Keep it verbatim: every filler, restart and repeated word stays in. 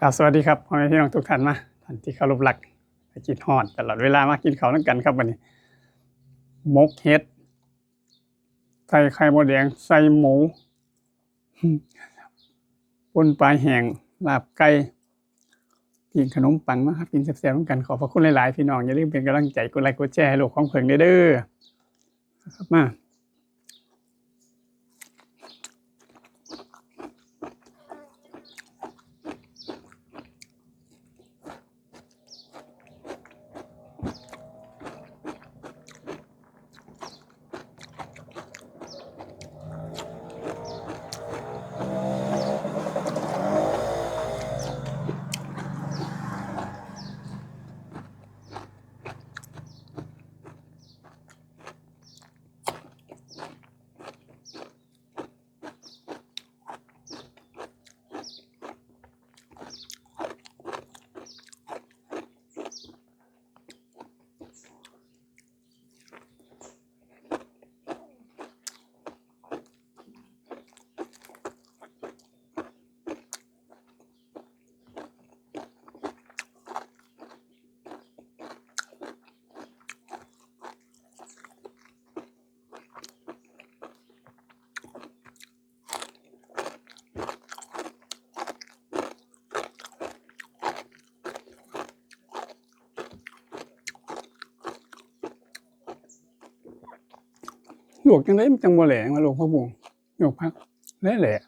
ครับ สวัสดีครับ พ่อแม่พี่น้องทุกท่าน มา ท่านที่เคารพรัก คิดฮอดตลอดเวลา มากินข้าวนำกันครับ บัดนี้ หมกเห็ด ใส่ไข่มดแดง ใส่หมู ป่นปลาแห้ง ลาบไก่ ปิ้งขนมปัง มาครับ กินแซ่บๆนำกัน ขอบพระคุณหลายๆ พี่น้อง อย่าลืมเป็นกำลังใจ กดไลค์ กดแชร์ให้โลกของเพิ่งเด้อ ครับ มา ลวกจั่งใดมันจั่งบ่แหลงวะ ลวกผักบุ้ง ลวกผักแหละ